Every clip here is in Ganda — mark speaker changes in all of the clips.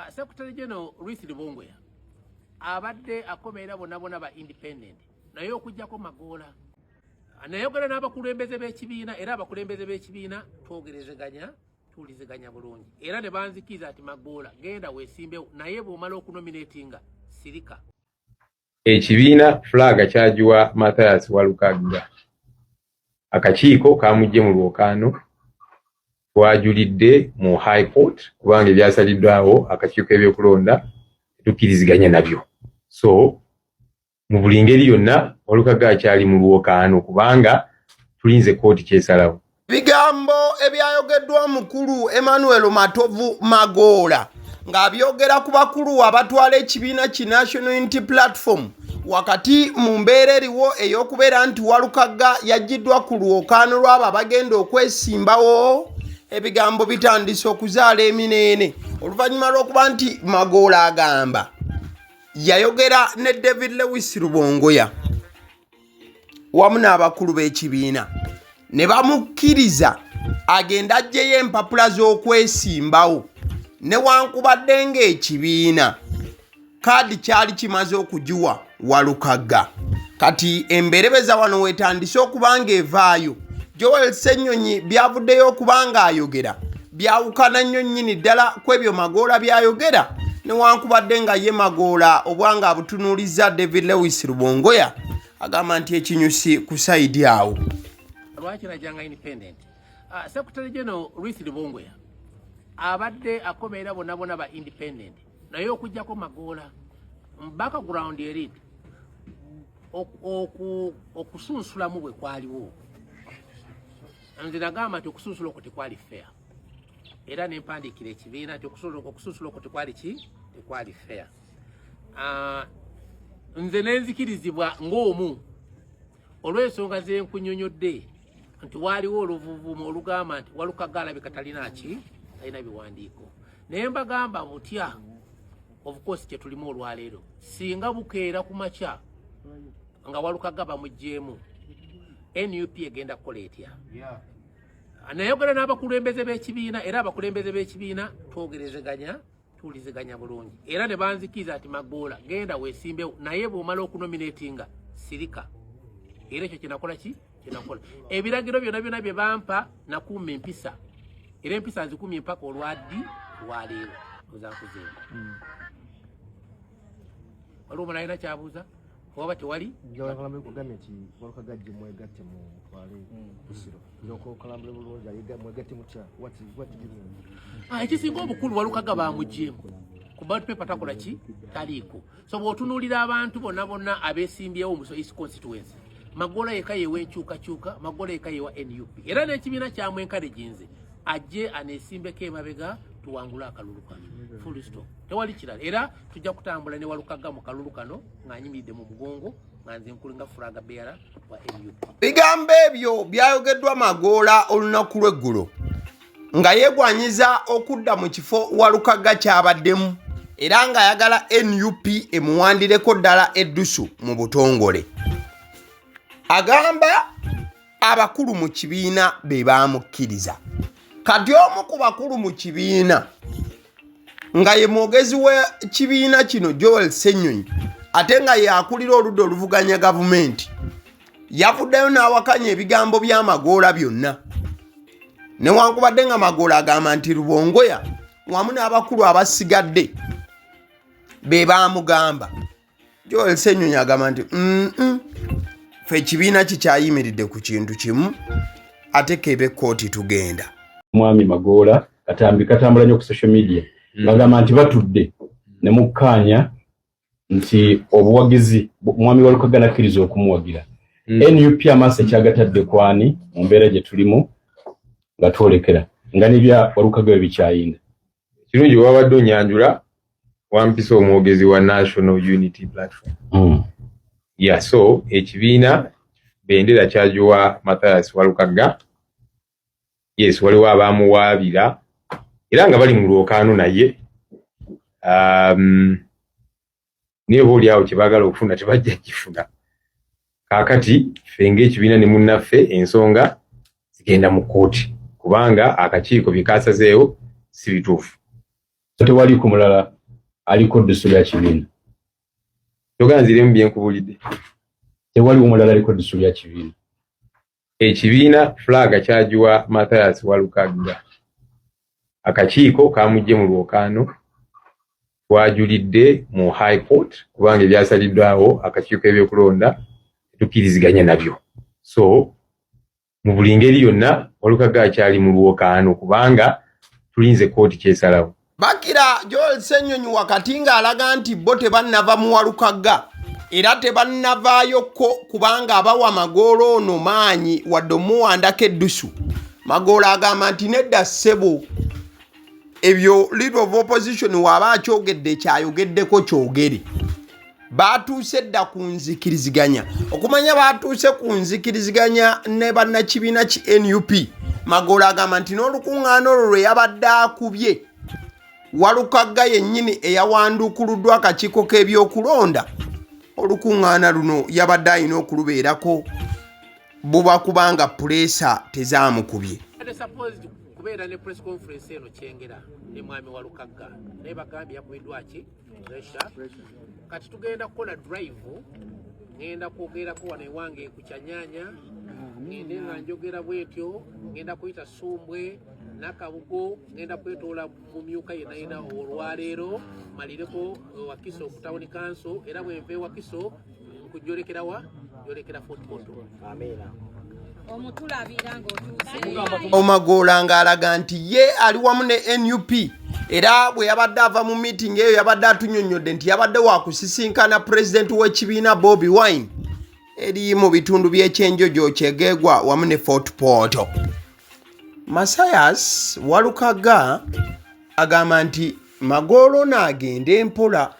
Speaker 1: Secretary General Ruth Rubongoya abadde akomeera bonna bonna ba independent, naye okugjako Magoola. Nayogera n'abakulembeze b'ekibiina, era abakulembeze b'ekibiina twogerezeganya, tuwuliziganya bulungi, era ne banzikiriza nti, "Magoola, genda weesimbewo, naye bw'omala okunominatinga sirika."
Speaker 2: Ekibiina flag kyagiwa Mathias Walukagga. Akakiiko kamugye mu lwokaano, twajulidde mu High Court kubanga ebyasaliddwawo akakiiko k'ebyokulonda tetukkiriziganya nabyo. So mu buli ngeri yonna Walukagga akyali mu lwokaano kubanga tulinze kooti kyesalawo.
Speaker 3: Ebigambo ebyayogeddwa omukulu Emmanuel Matovu Magoola ng'abyogera ku bakulu abatwala ekibiina ki National Unity Platform wakati mu mbeera eriwo ey'okubeera nti Walukagga yaggiddwa ku lwokaano lw'abo abagenda okwesimbawo, ebigambo bitandise okuzaala emineene oluvannyuma lw'okuba nti Magoola agamba yayogera ne David Lewis Rubongoya wamu n'abakulu b'ekibiina ne bamukkiriza agende aggyeyo empapula z'okwesimbawo, newankubadde ng'ekibiina kaadi kyali kimaze okugiwa Walukagga. Kati emberebeza wano wetandise okuba ng'evaayo. Joel Ssennyonyi byavuddeyo okuba ng'ayogera byawukana nnyo nnyini ddala ku ebyo Magoola byayogera, newankubadde nga ye Magoola obwanga abutunuuliza David Lewis Rubongoya, agamba nti ekinyusi ku side awo.
Speaker 1: Lwaki najjanga independent? Secretary General Ruth Rubongoya abadde akomeera bonna bonna ba independent, naye okugjako Magoola. Background eri nti okusunsulamu bwe kwaliwo, nze nagamba nti okusunsula okwo tekwali fair, era nempandiikira ekibiina nti okusunsula okwo tekwali ki, tekwali fair. Nze nenzikirizibwa ng'omu olw'ensonga zenkunyonyodde nti waaliwo oluvuvumo olugamba nti Walukagga alabika talina ki, talina biwandiiko. Naye mbagamba butya, of course kyetulimu olwaleero, singa bukeera ku makya nga Walukagga bamugjeemu, NUP egenda kukola etya? Nayogera n'abakulembeze b'ekibiina, era abakulembeze b'ekibiina twogerezeganya, tuwuliziganya bulungi, era ne banzikiriza nti, "Magoola, genda weesimbewo, naye bw'omala okunominatinga sirika." Era ekyo kyenakola ki, kyenakola. Ebiragiro byonna byonna bye bampa, nakuuma empisa, era empisa nzikumye mpaka olwaddi lwaleero ozankuzeemu. Waliwo omulala alina kyabuuza waba tewali?
Speaker 4: Kugambye nti Walukagga gye mwegatte mu mutwale Busiro okalambule bulungi, mwegatte mutya? What do you mean?
Speaker 1: Ekisinga obukulu, Walukaga bamugyemu ku ballot paper, takola ki, taliiko. So bw'otunuulira abantu bonna bonna abeesimbyewo mu East constituency, Magola yeka yewa enkyukakyuka, Magola yeka yewa NUP, era n'ekibiina kyamwencouraginze ajje aneesimbeko emabega tuwangule akalulu kano, full stop, tewali kirala. Era tujja kutambula ne Walukaga mu kalulu kano ng'anyimiridde mu mugongo nga nze nkulu nga flag bearer wa NUP.
Speaker 3: Bigambo ebyo byayogeddwa Magoola olunaku lw'eggulo nga yeegwanyiza okudda mu kifo Walukagga ky'abaddemu, era ng'ayagala NUP emuwandireko ddala eddusu mu butongole. Agamba abakulu mu kibiina be baamukkiriza. Kati omu ku bakulu mu kibiina nga ye mwogezi w'ekibiina kino Joel Ssennyonyi, ate nga yakulira oludda oluvuganya gavumenti, yavuddeyo n'awakanya ebigambo by'Amagoola byonna, newankubadde nga Magoola agamba nti Rubongoya wamu n'abakulu abasigadde be baamugamba. Joel Ssennyonyi agamba nti ffe ekibiina kikyayimiridde ku kintu kimu, ate kebe ekkooti tugenda.
Speaker 5: Mwami Magoola, katambi katambula nnyo ku social media, bagamba nti batudde ne mukkaanya nti obuwagizi mwami Walukagga nakkiriza okumuwagira. NUP amaaso ekyagatadde kwani mu mbeera gye tulimu nga twolekera nga nebya Walukagga bwe bikyayinda?
Speaker 2: Kirungi wabadde onyanjula wampisa omwogezi wa National Unity Platform. Yeah, so ekibiina bendera kyagiwa Mathias Walukagga. Yes, waliwo abamuwaabira era nga bali mu lwokaano, naye naye oba oli awo kyebaagala okufuna tebajja kifuna. Kaakati ffe ng'ekibiina ne munnaffe, ensonga zigenda mu kkooti kubanga akakiiko bye kasazeewo si bituufu.
Speaker 5: Tewaliiko mulala aliko ddusu lya kibiina.
Speaker 2: Togaa nziremu byenkubulidde.
Speaker 5: Tewaliwo mulala aliko ddusu lya kibiina.
Speaker 2: Ekibiina flag kyagiwa Mathias Walukagga. Akakiiko kamugye mu lwokaano, twajulidde mu High Court kubanga ebyasaliddwawo akakiiko ebyokulonda tetukkiriziganya nabyo. So mu buli ngeri yonna Walukagga akyali mu lwokaano kubanga tulinze kooti kyesalawo.
Speaker 3: Bakira Joel Ssenyonyi wakati ng'alaga nti bo tebannava mu Walukagga era tebannavaayokko kubanga abawa Magoola ono maanyi wadde omuwandako eddusu. Magoola agamba nti nedda ssebo, ebyo leader of opposition waaba akyogedde kyayogeddeko kyogere. Baatuuse dda ku nzikiriziganya, okumanya baatuuse ku nzikiriziganya ne bannakibiina ki NUP. Magoola agamba nti n'olukuŋŋaana olwo lwe yabadde akubye Walukagga yennyini eyawanduukuluddwa akakiiko k'ebyokulonda, olukuŋŋaana luno yabadde alina okulubeerako buba kubanga puleesa tezaamukubye.
Speaker 1: Ate supposed kubeera ne press conference eno Kyengera ne mwami Walukagga, naye bagambye yakubiddwa ki pressure. Kati tugenda kukola drive, ngenda kwogerako wano ewange ku Kyanyanya, ngende nga njogera bwetyo, ngenda kuyita Sumbwe Nakabugo, ngenda kwetoola mu myuka yenayina olwaleero, malireko Wakiso ku town council, era bwenva e Wakiso nkujolekerawa njolekera Fort Portal.
Speaker 6: Omutulabira ng'otuuse.
Speaker 3: Omagoola ng'alaga nti ye ali wamu ne NUP, era bwe yabadde ava mu meeting eyo yabadde atunyonnyodde nti yabadde wakusisinkana pulezidenti w'ekibiina Bobi Wine eri mu bitundu by'Ekyenjojo, Kyegeegwa wamu ne Fort Portal. Mathias Walukagga agamba nti Magoola ono agende mpola,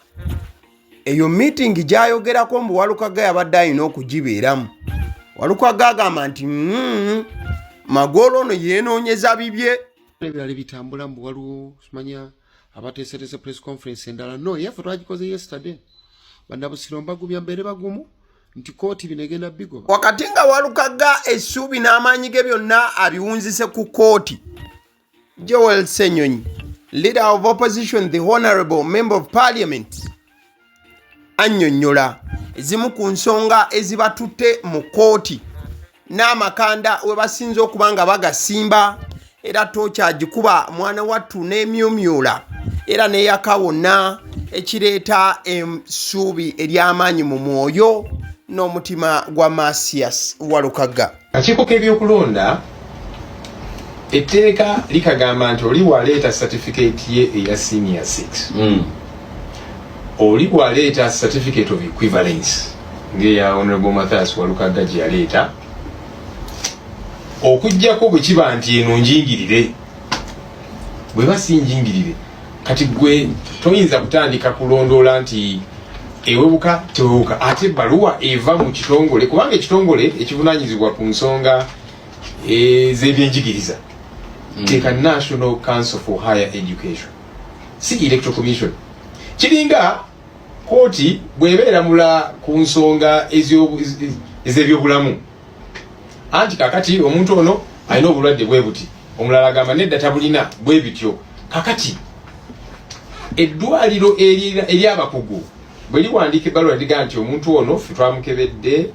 Speaker 3: eyo meeting gy'ayogerako mbu Walukagga yabadde alina okugibeeramu. Walukagga agamba nti Magoola ono yeenoonyeza bibye.
Speaker 7: Ebirala bitambula mbu waliwo simanya abateeseteese press conference endala. No, yaffe twagikoze yesterday. Bannabusiro mbagumya, mbeere bagumu nti kooti bino egenda bigoba.
Speaker 3: Wakati nga Walukagga essuubi n'amaanyi ge byonna abiwunzise ku kooti, Joel Ssenyonyi, leader of opposition, the honorable member of parliament, annyonnyola ezimu ku nsonga ezibatutte mu kooti n'amakanda we basinze okuba nga bagasimba, era tookyagikuba mwana wattu n'emyumyula era n'eyaka wonna, ekireeta essuubi ery'amaanyi mu mwoyo n'omutima gwa Mathias Walukagga.
Speaker 2: Akakiiko k'ebyokulonda, etteeka likagamba nti oli waleeta certificate ye eya senior 6, oli bw'aleeta certificate of equivalence ng'eya Honorable Mathias Walukagga gye yaleeta, okugjako bwe kiba nti eno njingirire. Bweba si njingirire, kati gwe toyinza kutandika kulondoola nti ewebuka tewebuka, ate ebbaluwa eva mu kitongole, kubanga ekitongole ekivunanyizibwa ku nsonga ez'ebyenjigiriza teeka National Council for Higher Education, si Electoral Commission. Kiringa kooti bw'eba eramula ku nsonga ez'ebyobulamu, anti kakati omuntu ono alina obulwadde bwe buti, omulala agamba nedda tabulina, bwe bityo. Kakati eddwaliro eryabakugu bwe liwandiika ebbaluwa liga nti omuntu ono ffe twamukebedde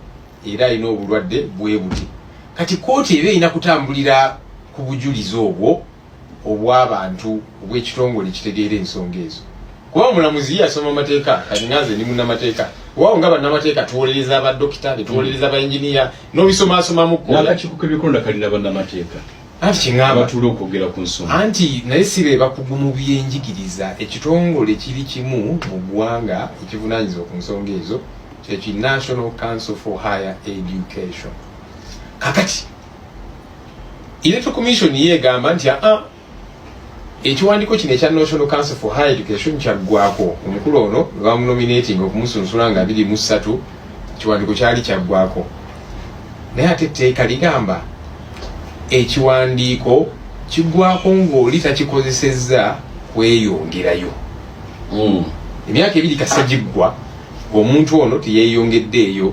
Speaker 2: era alina obulwadde bwe buti, kati kooti eba erina kutambulira ku bujulizi obwo obw'abantu obw'ekitongole ekitegeera ensonga ezo, kuba omulamuzi ye yasoma amateeka. Kati nga nze ndi munnamateeka, waawo nga bannamateeka tuwolereza abadokita, netuwolereza abainginiya n'obisomasomamuko.
Speaker 5: N'akakiiko k'ebyokulonda kalina bannamateeka
Speaker 2: Anti kiŋŋamba
Speaker 5: abatuula okwogera ku nsonga.
Speaker 2: Anti naye si be bakugu mu byenjigiriza. Ekitongole kiri kimu mu ggwanga ekivunanyizibwa ku nsonga ezo, kyeki National Council for Higher Education. Kakati Electoral Commission ye egamba nti aa, ekiwandiiko kino ekya National Council for Higher Education kyaggwako. Omukulu ono bamunominating okumusunsula nga 23, ekiwandiiko kyali kyaggwako, naye ate etteeka ligamba ekiwandiiko kiggwako ng'oli takikozesezza kweyongerayo. Emyaka 2 kasa giggwa ng'omuntu ono teyeyongeddeeyo.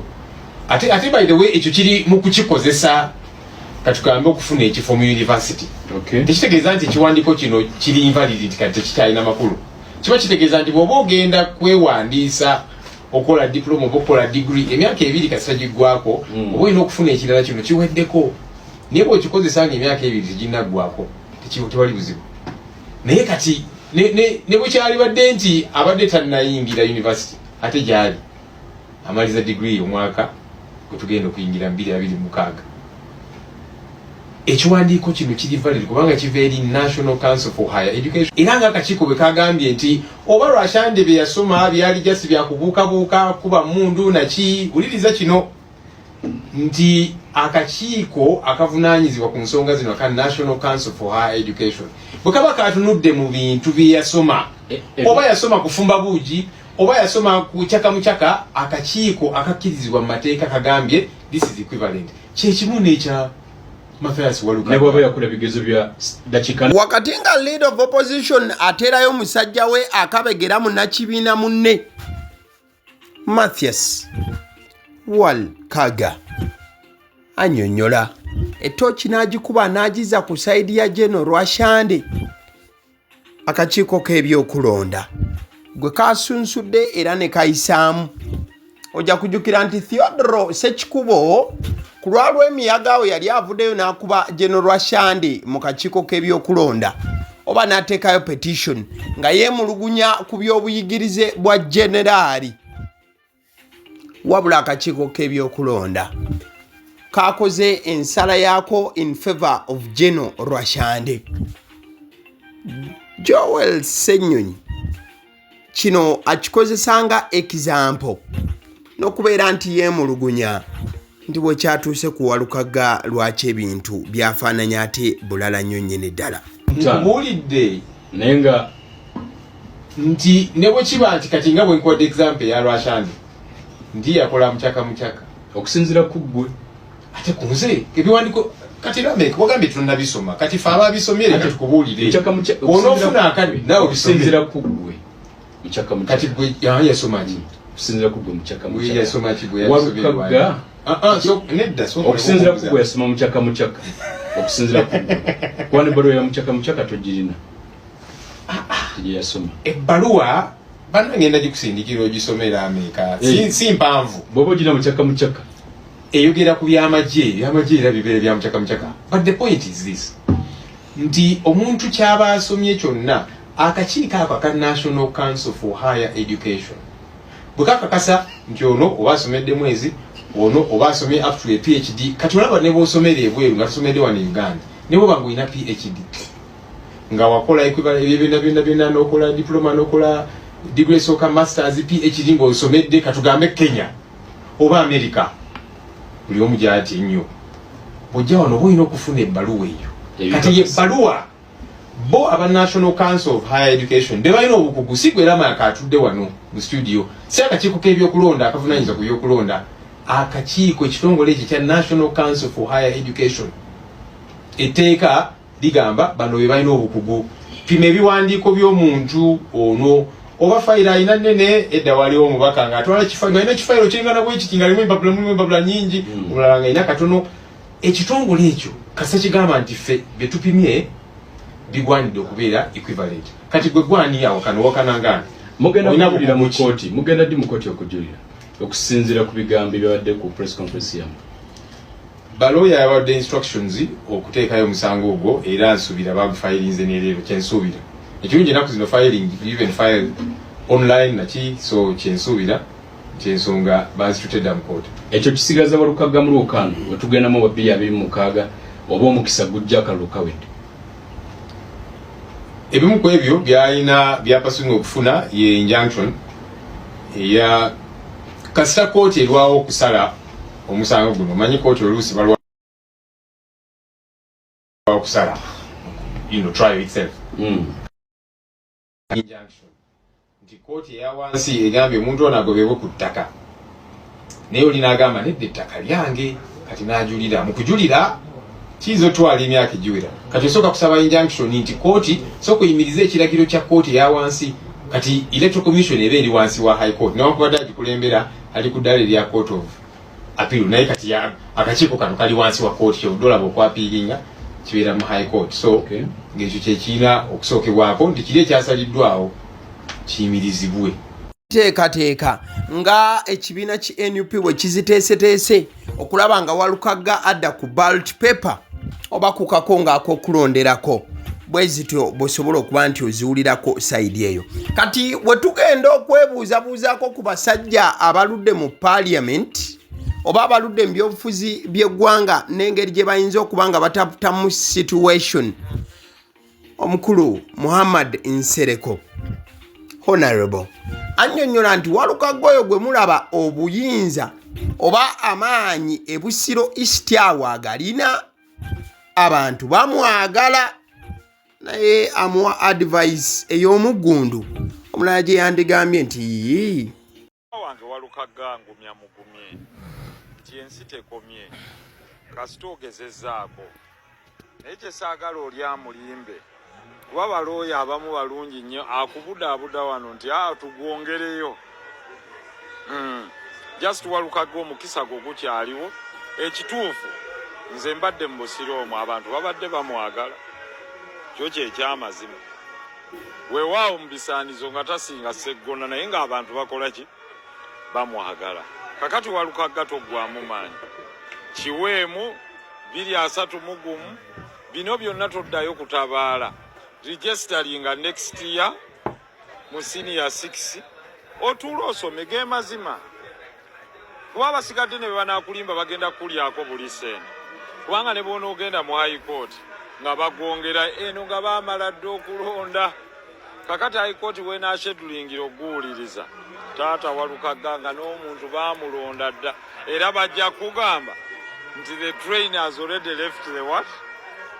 Speaker 2: Ate by the way, ekyo kiri mu kukikozesa. Katugambe okufuna ekifo mu university, tekitegeeza nti ekiwandiiko kino kiri invalid, nti kati tekikyalina makulu. Kiba kitegeeza nti bw'oba ogenda kwewandiisa okukola diploma oba okukola degree, emyaka 2 kasita giggwako, oba olina okufuna ekirala. Kino kiweddeko, naye bw'okikozesa nga emyaka 2 teginaggwako, tewali buzibu. Naye kati ne bwe kyalibadde nti abadde tannayingira university, ate gyali amaliza degree omwaka gwe tugenda okuyingira mu 2026, ekiwandiiko kino kiri valid kubanga kiva eri National Council for Higher Education. Era nga akakiiko bwe kagambye nti oba Rwashande bye yasoma byali just byakubuukabuuka kuba mundu naki. Wuliriza kino nti akakiiko akavunaanyizibwa ku nsonga zino aka National Council for Higher Education bwe kaba katunudde mu bintu bye yasoma, oba yasoma kufumba buugi oba yasoma kucaka mucaka, akakiiko akakkirizibwa mu mateeka kagambye this is equivalent. Kyekimu n'ekya Mathias Walukaga.
Speaker 5: Ne bwaba yakola ebigezo bya dakiika.
Speaker 3: Wakati nga leader of opposition ateerayo musajja we akabegera munnakibiina munne Mathias Walkaga, annyonnyola ettooki n'agikuba n'agiza ku side ya General Rwashande. Akakiiko k'ebyokulonda gwe kasunsudde era ne kayisaamu. Ojja kujjukira nti Theodoro Sekikubo ku lwalw'emiyaga awo yali avuddeyo n'akuba General Rwashande mu kakiiko k'ebyokulonda oba n'ateekayo petition nga yeemulugunya ku by'obuyigirize bwa generaali. Wabula akakiiko k'ebyokulonda kakoze ensala yaako in favor of General Rwashande. Joel Ssenyonyi kino akikozesa nga example n'okubeera nti yeemulugunya nti bwe kyatuuse ku Walukaga, lwaki ebintu byafaananya ate bulala nnyo nnyini ddala.
Speaker 2: Nkubuulidde
Speaker 5: naye nga
Speaker 2: nti ne bwe kiba nti kati nga bwe nkuwadde example eya Rwashande nti yakola mucaka mucaka,
Speaker 5: okusinziira ku ggwe.
Speaker 2: Ate ku nze ebiwandiiko kati Lamek wagambye tonnabisoma. Kati fe ababisomye leka tukubuulire.
Speaker 5: Mucaka mucaka.
Speaker 2: Onoofuna akadde naawe obisome.
Speaker 5: Okusinziira ku ggwe, mucaka mucaka.
Speaker 2: Kati gwe yasoma ki?
Speaker 5: Okusinziira ku ggwe, mucaka
Speaker 2: Gwe
Speaker 5: mucaka.
Speaker 2: yasoma ki? Gwe yasomye?
Speaker 5: Walukaga.
Speaker 2: Ah, ah, so nedda, so
Speaker 5: Okusinziira ku gwe yasoma mucaka mucaka. Okusinziira ku ggwe, kuba nebbaluwa ya mucaka mucaka togirina gye yasoma.
Speaker 2: Ebbaluwa banna ngenda gikusindikira ogisomera ameeka. Si mpanvu.
Speaker 5: Bw'oba ogirina mucaka mucaka.
Speaker 2: Eyogera ku byamagye. Ebyamagye era bibeera bya mucaka mucaka, but the point is this, nti omuntu kyaba asomye kyonna, akakiiko ako aka National Council for Higher Education bwe kakakasa nti ono oba asomedde mwezi ono oba asomye up to a PhD. Kati olaba ne bwosomera ebweru nga tosomedde wano e Uganda, ne bwoba nga olina PhD nga wakola equivalent ebyo byonna byonna byonna, n'okola diploma, n'okola degree esooka, masters, PhD, ng'osomedde katugambe Kenya oba America, buli omu gyati ennyo, bw'ojja wano oba olina okufuna ebbaluwa eyo. Kati ye ebbaluwa bo aba National Council of Higher Education be balina obukugu, si gwe Lamaka atudde wano mu studio, si akakiiko k'ebyokulonda akavunanyizibwa ku byokulonda. Akakiiko, ekitongole ekyo kya National Council for Higher Education, etteeka ligamba bano be balina obukugu. Pima ebiwandiiko by'omuntu ono oba fayiro alina nene. Edda waliwo omubaka ng'atwala ng'alina kifayiro kyenkana bwe kiti, ng'alimu empapula, mulimu empapula nyingi, omulala ng'alina katono. Ekitongole ekyo kasa kigamba nti ffe bye tupimye bigwanidde okubeera equivalent. Kati gwe gwani awakana owakanangani?
Speaker 5: Mugenda
Speaker 2: Olina
Speaker 5: kujulira mu
Speaker 2: bukugu ki?
Speaker 5: kooti? Mugenda ddi mu kooti okujulira okusinziira ku bigambo ebyabadde ku press conference yammwe?
Speaker 2: Balooya yabawadde instructions okuteekayo omusango ogwo, era nsuubira bagufayirinze nereero, kyensuubira. Ekirungi ennaku zino filing, you even file online naki, so kyensuubira nti ensonga bazitutedda mu kooti.
Speaker 5: Ekyo kisigaza Walukaga mu lwokaano wetugendamu wa 2026, oba omukisa gujja akalulu kawedde?
Speaker 2: Ebimu ku ebyo byalina byapasinga okufuna ye injunction eya kasita kooti erwawo okusala omusango guno. Omanyi kooti oluusi balwawo okusala, trial itself. Injunction nti kooti eya wansi egambye omuntu ono agobebwe ku ttaka, naye oli n'agamba nedda, ettaka lyange. Kati n'ajulira. Mu kujulira kiyinza otwala emyaka egiwera. Kati osooka kusaba injunction nti kooti sooka oyimirize ekiragiro kya kooti eya wansi. Kati Electoral Commission eba eri wansi wa High Court, newankubadde agikulembera ali ku ddaala erya Court of Appeal naye kati akakiiko kano kali wansi wa kooti. Kyovudde olaba okwapiiringa kibeera mu High Court, so ng'ekyo kyekirina okusookebwako nti kiri ekyasaliddwawo kiyimirizibwe.
Speaker 3: Teekateeka nga ekibiina ki NUP bwe kiziteeseteese okulaba nga Walukagga adda ku ballot paper oba ku kakongo ak'okulonderako, bwe zityo bw'osobola okuba nti oziwulirako side eyo. Kati bwe tugenda okwebuuzabuuzaako ku basajja abaludde mu parliament oba abaludde mu byobufuzi by'eggwanga n'engeri gye bayinza okuba nga bataputamu situation, omukulu Muhammad Nsereko, honorable, annyonnyola nti Walukagga oyo gwe mulaba, obuyinza oba amaanyi eBusiro East awo agalina, abantu bamwagala, naye amuwa advice ey'omuggundu omulala gye yandigambye nti yii.
Speaker 8: Wange Walukagga, ngumya mugumye nti ensi tekomye, kasita ogezezzaako. Naye kyesaagala oli amulimbe, kuba balooya abamu balungi nnyo, akubudaabuda wano nti a tugwongereyo. Just Walukagga, omukisa gwo gukyaliwo. Ekituufu, nze mbadde mu Busiro omwo, abantu babadde bamwagala, kyo kyekyamazima. Weewaawo mu bisaanizo nga tasinga Seggona, naye ng'abantu bakola ki? Bamwagala. Kakati Walukagga, toggwamu maanyi, kiweemu 231 bino byonna, toddayo kutabaala, registeringa next year mu senior 6, otuule osome. Ge mazima, kuba abasigadde ne bwe banaakulimba bagenda kukulyako buli sente, kubanga ne bw'onoogenda mu High Court nga bagwongera eno nga baamala dde okulonda. Kakati High Court wenaashedulingira okuguwuliriza, taata Walukagga, nga n'omuntu baamulonda dda, era bajja kugamba nti the train has already left the what?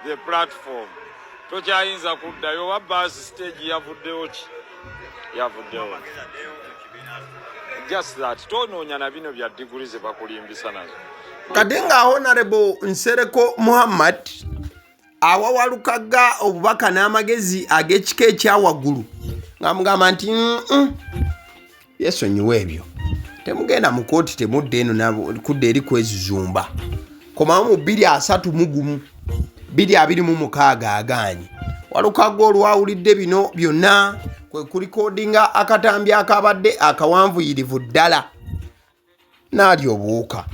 Speaker 8: The platform. Tokyayinza kuddayo, oba baasi stage yavuddewo ki? Yavuddewo. Just that tonoonya na bino bya diguri ze bakulimbisa nazo.
Speaker 3: Kati nga Honorable Nsereko Muhammad awa Walukagga obubaka n'amagezi ag'ekika ekyawaggulu, ng'amugamba nti, Yesonyiwa ebyo, temugenda mu kooti, temudda eno kudda eri kwezuzumba, komawo mu 231, 226." Agaanye. Walukagga olwawulidde bino byonna kwe kulikodinga akatambi akabadde akawanvuyirivu ddala, n'alya obuwuka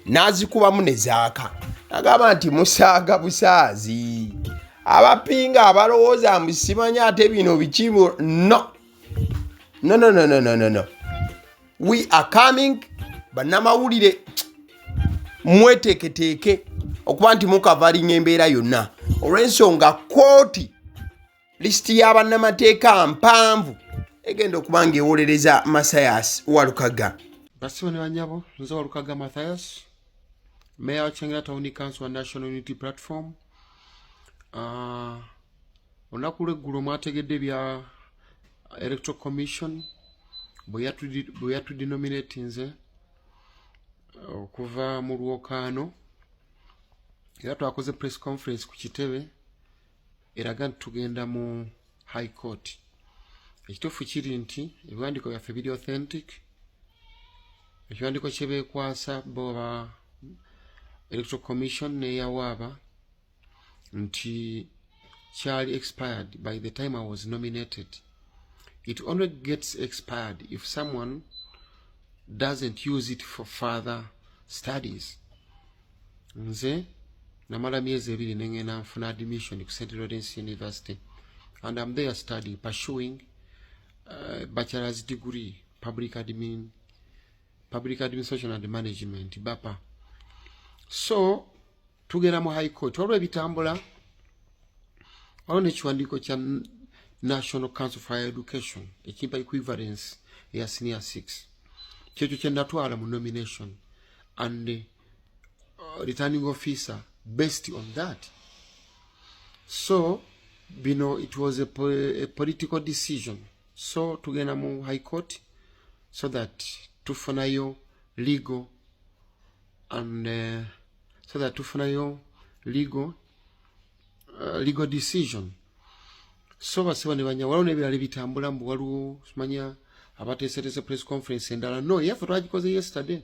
Speaker 3: n'azikubamu ne zaaka, agamba nti musaaga busaazi abapinga abalowooza mbu simanyi ate bino biki. No, no, no, no, no, no, no, no. We are coming. Bannamawulire, mweteeketeeke okuba nti mukavalinga embeera yonna, olw'ensonga kooti lisiti y'abannamateeka mpanvu egenda okuba nga ewolereza Mathias Walukaga.
Speaker 7: Basibo ne banyabo, nze Walukaga Mathias, meya wa Kyengera Town Council wa National Unity Platform. Olunaku lweggulo mwategedde bya Electoral Commission bwe yatudenominatinze okuva mu lwokaano, era twakoze press conference ku kitebe eraga nti tugenda mu High Court. Ekituufu kiri nti ebiwandiiko byaffe biri authentic. Ekiwandiiko kyebeekwasa bo ba Electoral Commission neyawaaba nti kyali expired by the time I was nominated. It only gets expired if someone doesn't use it for further studies. Nze namala myezi 2 nengenda nfuna admission ku St Lawrence University, and I'm there studying, pursuing bachelor's degree, public administration and management, BAPA. So tugenda mu High Court. Waliwo ebitambula, waliwo n'ekiwandiiko kya National Council for Higher Education ekimpa equivalence eya senior 6. Kyekyo kye natwala mu nomination, and returning officer based on that. So bino, it was a political decision. So tugenda mu High Court so that tufunayo legal and so that tufunayo legal decision. So basiba ne banya, waliwo n'ebirala ebitambula mbu waliwo simanya abateeseteese press conference endala. No, yaffe twagikoze yesterday.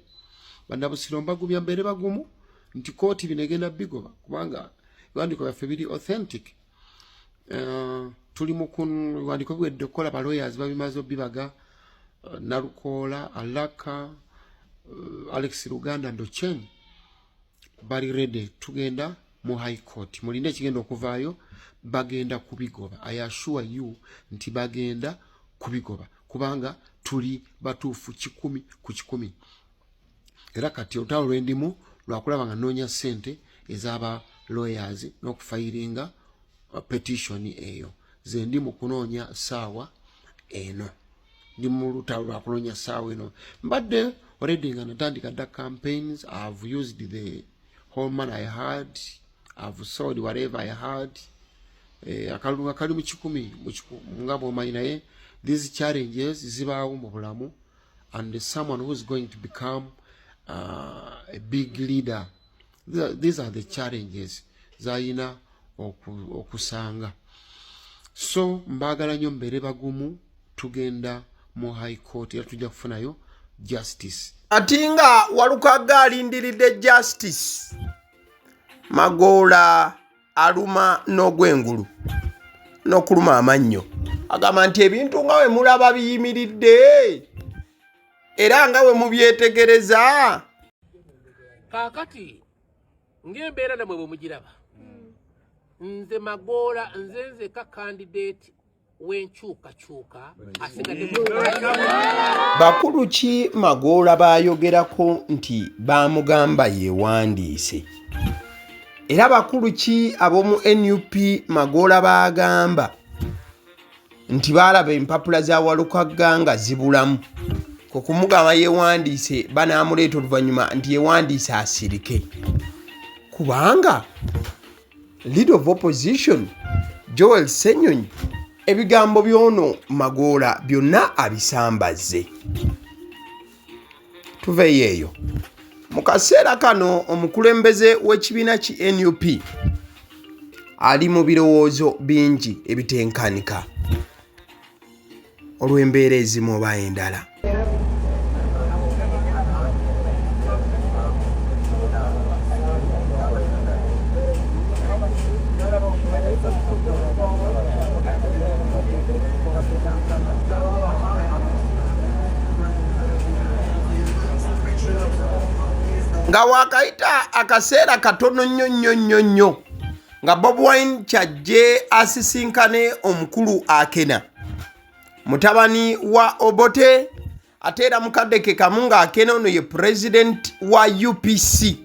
Speaker 7: Bannabusiro mbagumya mbeere bagumu nti kooti bino egenda bigoba kubanga ebiwandiiko byaffe biri authentic. Tuli mu biwandiiko biwedde okukola, ba lawyers babimaze obibaga, Nalukoola, Alaka, Alex Luganda, Ndochen bali ready. Tugenda mu High Court, mulinde ekigenda okuvaayo. Bagenda kubigoba, I assure you nti bagenda kubigoba kubanga tuli batuufu 100%. Era kati olutalo lwendimu lwakulaba nga noonya ssente ez'aba lawyers n'okufayiringa petition eyo. Ze ndi mu kunoonya saawa eno, ndi mu lutalo lwakunoonya saawa eno. Mbadde already nga natandika dda campaigns. I've used the whole money I had, I've sold whatever I had. Akalulu nga kali mu 100 nga bw'omanyi, naye these challenges zibaawo mu bulamu, and someone who is going to become a big leader, these are the challenges zayina okusanga. So mbaagala nnyo, mbeere bagumu, tugenda mu High Court era tujja kufunayo justice.
Speaker 3: Ati nga Walukagga alindiridde justice, Magoola aluma n'ogwengulu n'okuluma amannyo, agamba nti ebintu nga we mulaba biyimiridde era nga we mubyetegereza.
Speaker 1: Kaakati ng'embeera namwe bwe mugiraba, nze Magoola nze nzeka candidate w'enkyukakyuka asigadde.
Speaker 3: Bakulu ki Magoola baayogerako nti baamugamba yeewandiise? Era bakulu ki ab'omu NUP Magoola baagamba nti baalaba empapula za Walukagga nga zibulamu kwe kumugamba yeewandiise, banaamuleeta oluvannyuma nti yeewandiise asirike, kubanga Leader of Opposition Joel Ssenyonyi ebigambo by'ono Magoola byonna abisambazze? Tuveeyo eyo. Mu kaseera kano omukulembeze w'ekibiina ki NUP ali mu birowoozo bingi ebitenkanika olw'embeera ezimu oba endala. Nga wakayita akaseera katono nnyo nnyo nnyo nnyo nga Bobi Wine kyajje asisinkane omukulu Akena, mutabani wa Obote, ate era mukadde ke kamu nga Akena ono ye president wa UPC,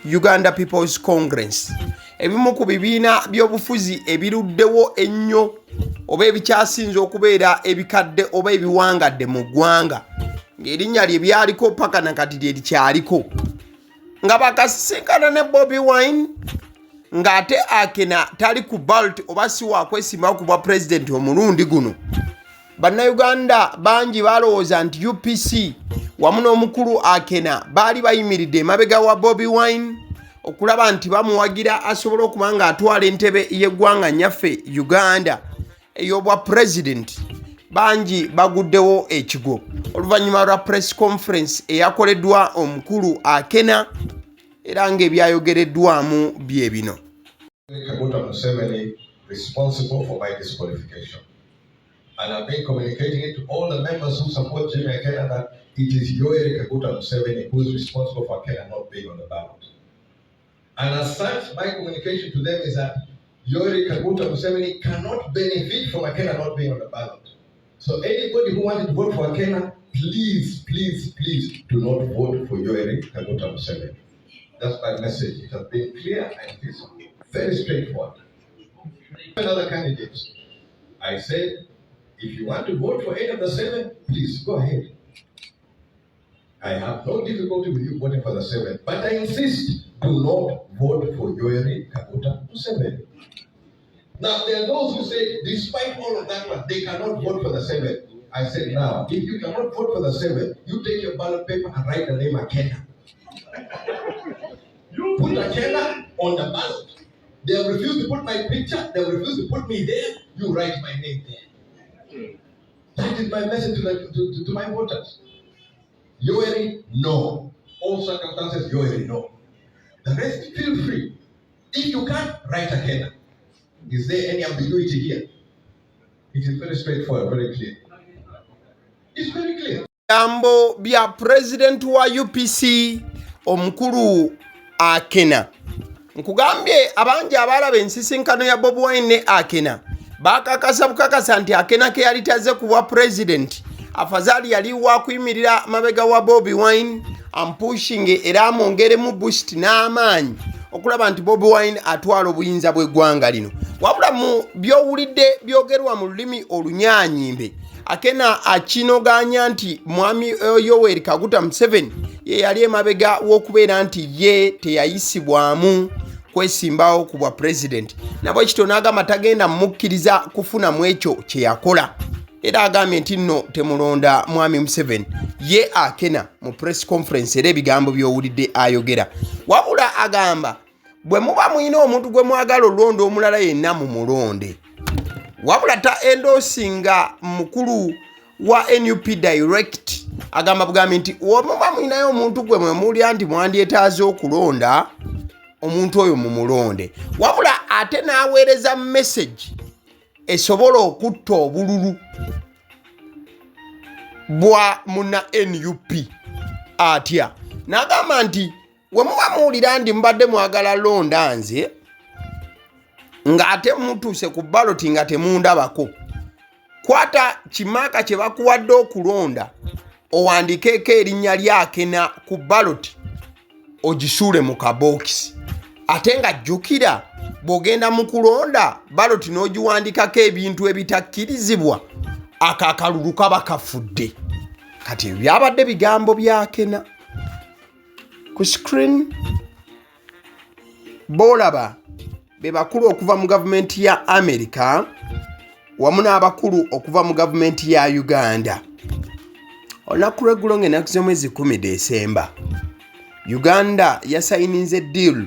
Speaker 3: Uganda People's Congress, ebimu ku bibiina by'obufuzi ebiruddewo ennyo oba ebikyasinze okubeera ebikadde oba ebiwangadde mu ggwanga, ng'erinnya lye byaliko paka na kati lye likyaliko. Nga bakasisinkana ne Bobi Wine, ng'ate Akena tali ku ballot oba si wakwesimbawo ku bwa pulezidenti omulundi guno, Bannayuganda bangi balowooza nti UPC wamu n'omukulu Akena baali bayimiridde emabega wa Bobi Wine okulaba nti bamuwagira asobole okuba ng'atwala entebe y'eggwanga nnyaffe Uganda ey'obwa pulezidenti. Bangi baguddewo ekigwo oluvannyuma lwa press conference eyakoleddwa omukulu Akena, era ng'ebyayogereddwamu bye bino.
Speaker 9: Kaguta Museveni responsible for my disqualification. And I've been communicating it to all the members who support Jimmy Akena that it is Yoweri Kaguta Museveni who is responsible for Akena not being on the ballot. And as such, my communication to them is that Yoweri Kaguta Museveni cannot benefit from Akena not being on the ballot. So anybody who wanted to vote for Akena, please, please, please do not vote for Yoweri Kaguta Museveni. That's my message. It has been clear and it is very straightforward. Another candidates, I said, if you want to vote for any of the seven, please go ahead. I have no difficulty with you voting for the seven, but I insist, do not vote for Yoweri Kaguta Museveni. Now, there are those who say, despite all of that one, they cannot vote for the seven. I said, now, if you cannot vote for the seven, you take your ballot paper and write the name Akena. You put Akena on the ballot. They have refused to put my picture. They have refused to put me there. You write my name there. That is my message to my voters. Yoweri, no. All circumstances, Yoweri, no. The rest, feel free. If you can't, write Akena. Is there any ambiguity here? It is very straightforward, very clear. It's very clear.
Speaker 3: Bigambo bya pulezidenti wa UPC omukulu Akena. Nkugambye abangi abaalaba ensisinkano ya Bobi Wine ne Akena bakakasa bukakasa nti Akena ke yali taze ku bwa pulezidenti, afazaali yali wakuyimirira mabega wa Bobi Wine ampushinge era amwongeremu boost n'amaanyi okulaba nti Bobi Wine atwala obuyinza bw'eggwanga lino. Wabula mu by'owulidde byogerwa mu lulimi olunyaanyimbe, Akena akinoganya nti mwami Yoweri Kaguta Museveni ye yali emabega w'okubeera nti ye teyayisibwamu kwesimbawo ku bwa pulezidenti, nabwe kityo n'agamba tagenda mukkiriza kufuna mu ekyo kye yakola. Era agambye nti nno temulonda mwami Museveni. Ye Akena mu press conference era ebigambo by'owulidde ayogera, wabula agamba bwe muba mulina omuntu gwe mwagala olonda omulala yenna mumulonde, wabula ta endosinga mukulu wa NUP direct. Agamba bugambi nti wemuba mulinayo omuntu gwe mwe mulya nti mwandyetaaze okulonda omuntu oyo mumulonde, wabula ate n'aweereza message esobola okutta obululu bwa muna NUP. Atya? N'agamba nti we muba muwulira nti mubadde mwagala londa nze ng'ate mutuuse ku baloti nga temundabako, kwata kimaaka kye bakuwadde okulonda owandiikeeko erinnya lya Akena ku baloti ogisuule mu kabookisi. Ate nga jjukira bw'ogenda mu kulonda baloti n'ogiwandikako ebintu ebitakkirizibwa, ako akalulu kaba kafudde. Kati ebyo byabadde bigambo bya Akena. Ku screen boolaba be bakulu okuva mu gavumenti ya America wamu n'abakulu okuva mu gavumenti ya Uganda. Olunaku lw'eggulo ng'ennaku z'omwezi 10 Desemba, Uganda yasayininze deal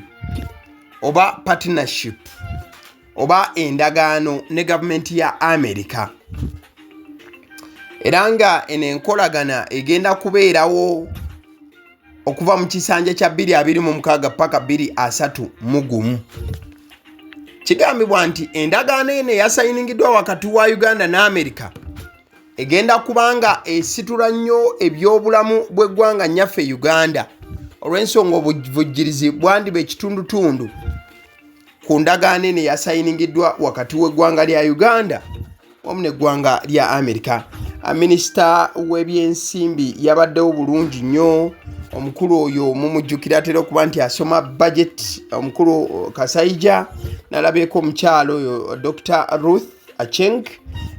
Speaker 3: oba partnership oba endagaano ne gavumenti ya America, era nga eno enkolagana egenda kubeerawo okuva mu kisanja kya 2026 paka 2031. Kigambibwa nti endagaano eno eyasayiningiddwa wakati wa Uganda ne America egenda kubanga esitula nnyo ebyobulamu bw'eggwanga nnyaffe Uganda, olw'ensonga obuvujjirizi bwandiba ekitundutundu ku ndagaano eno eyasayiningiddwa wakati w'eggwanga lya Uganda wamu n'eggwanga lya Amerika. Minisita w'ebyensimbi yabaddewo bulungi nnyo. Omukulu oyo mumujjukira, atera okuba nti asoma budget, omukulu Kasaija. Nalabyeko omukyalo oyo Dr Ruth Acheng,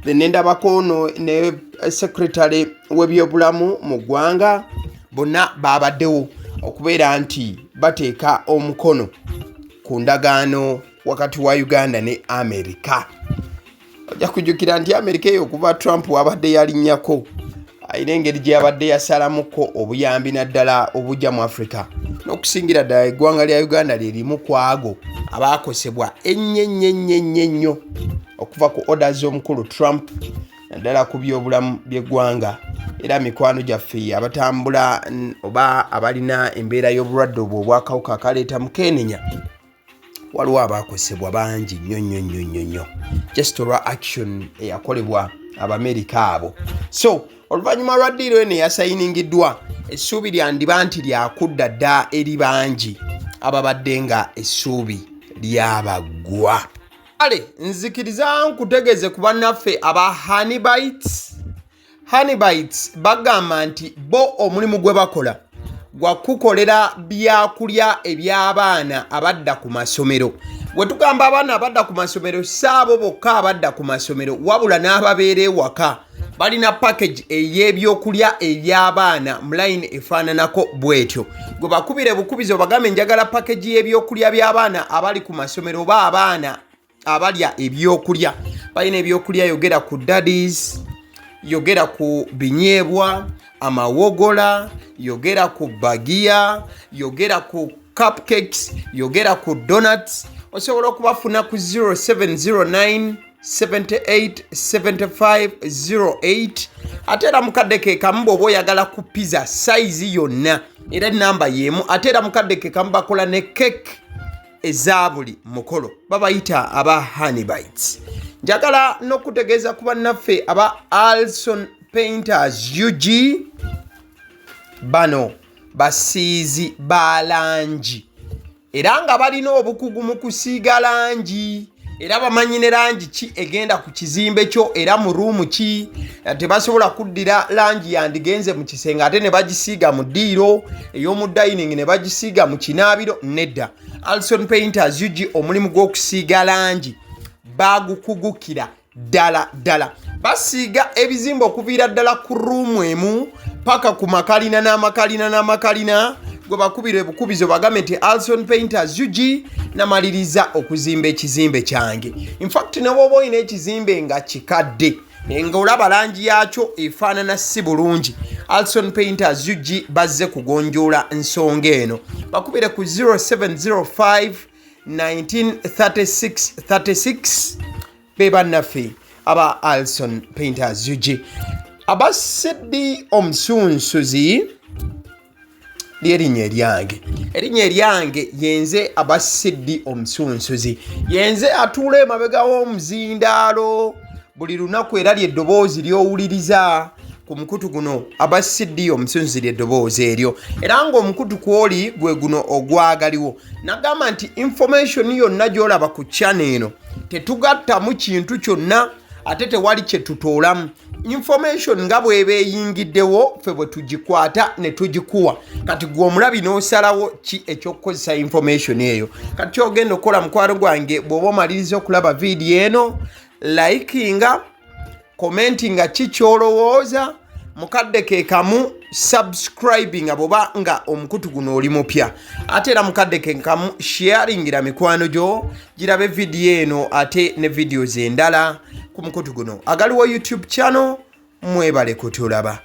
Speaker 3: then nendabako ono ne secretary w'ebyobulamu mu ggwanga. Bonna babaddewo okubeera nti bateeka omukono ku ndagaano wakati wa Uganda ne Amerika. Ojja kujjukira nti Amerika eyo okuva Trump wabadde yalinnyako, alina engeri gye yabadde yasalamuko obuyambi naddala obujja mu Africa, n'okusingira ddala eggwanga lya Uganda lye limu ku ago abaakosebwa ennyo ennyo ennyo ennyo ennyo okuva ku orders z'omukulu Trump, naddala ku byobulamu by'eggwanga. Era mikwano gyaffe abatambula oba abalina embeera y'obulwadde obwo obwakawuka akaleeta mukenenya, waliwo abaakosebwa bangi nnyo nnyo nnyo nnyo nnyo just olwa action eyakolebwa Abamerika abo. So oluvannyuma lwa ddiiro eno eyasayiningiddwa, essuubi lyandiba nti lyakudda dda eri bangi ababadde nga essuubi lyabaggwa. Kale nzikiriza nkutegeeze ku bannaffe aba Honeybites. Honeybites bagamba nti bo omulimu gwe bakola gwa kukolera byakulya eby'abaana abadda ku masomero. Bwe tugamba abaana abadda ku masomero, si abo bokka abadda ku masomero, wabula n'ababeera ewaka. Balina package ey'ebyokulya eby'abaana mu line efaananako bw'etyo. Gwe bakubire bukubizi obagambe njagala package y'ebyokulya by'abaana abali ku masomero oba abaana abalya ebyokulya. Balina ebyokulya, yogera ku daddies, yogera ku binyeebwa, amawogola, yogera ku bagiya, yogera ku cupcakes, yogera ku donuts. Osobola okubafuna ku 0709 78 75 08. Ate era mukadde ke kamu bw'oba oyagala ku pizza sayizi yonna, era enamba y'emu. Ate era mukadde ke kamu bakola ne cake eza buli mukolo, babayita aba Honeybites. Njagala n'okutegeeza ku bannaffe aba Alson Painters UG. Bano basiizi ba langi era nga balina obukugu mu kusiiga langi, era bamanyi ne langi ki egenda ku kizimbe kyo era mu ruumu ki. Tebasobola kuddira langi yandigenze mu kisenge ate ne bagisiiga mu ddiiro, ey'omu dining ne bagisiiga mu kinaabiro. Nedda, Alson Painters UG omulimu gw'okusiiga langi bagukugukira ddala ddala. Basiiga ebizimbe okuviira ddala ku ruumu emu paka ku makalina n'amakalina n'amakalina. Gwe bakubira ebukubizo bagambe nti Alson Painters UG namaliriza okuzimba ekizimbe kyange. Infact, ne bwoba olina ekizimbe nga kikadde nga olaba langi yakyo efaanana si bulungi, Alson Painters UG bazze kugonjoola nsonga eno. Bakubire ku 0705 1936 36. Be bannaffe aba Alson Painters UG. Aba CD Omusunsuzi lyerinnya eryange, erinnya eryange yenze aba CD Omusunsuzi, yenze atuula emabega w'omuzindaalo buli lunaku, era lyeddoboozi ly'owuliriza ku mukutu guno. Aba CD Omusunsuzi lyeddoboozi eryo, era ng'omukutu kwoli gwe guno ogwagaliwo. Nagamba nti information yonna gy'olaba ku channel eno tetugattamu kintu kyonna, ate tewali kye tutoolamu. Information nga bw'eba eyingiddewo, ffe bwe tugikwata ne tugikuwa. Kati gwe omulabi n'osalawo ki ekyokukozesa information eyo. Kati kyogenda okukola, mukwano gwange, bw'oba omaliriza okulaba vidiyo eno, likinga, commentinga ki kyolowooza, mukadde ke kamu subscribinga bwoba nga omukutu guno oli mupya, ate era mukadde ke kamu sharingira mikwano gyo girabe vidiyo eno ate ne videos endala ku mukutu guno agaliwo YouTube channel. Mwebale kutulaba.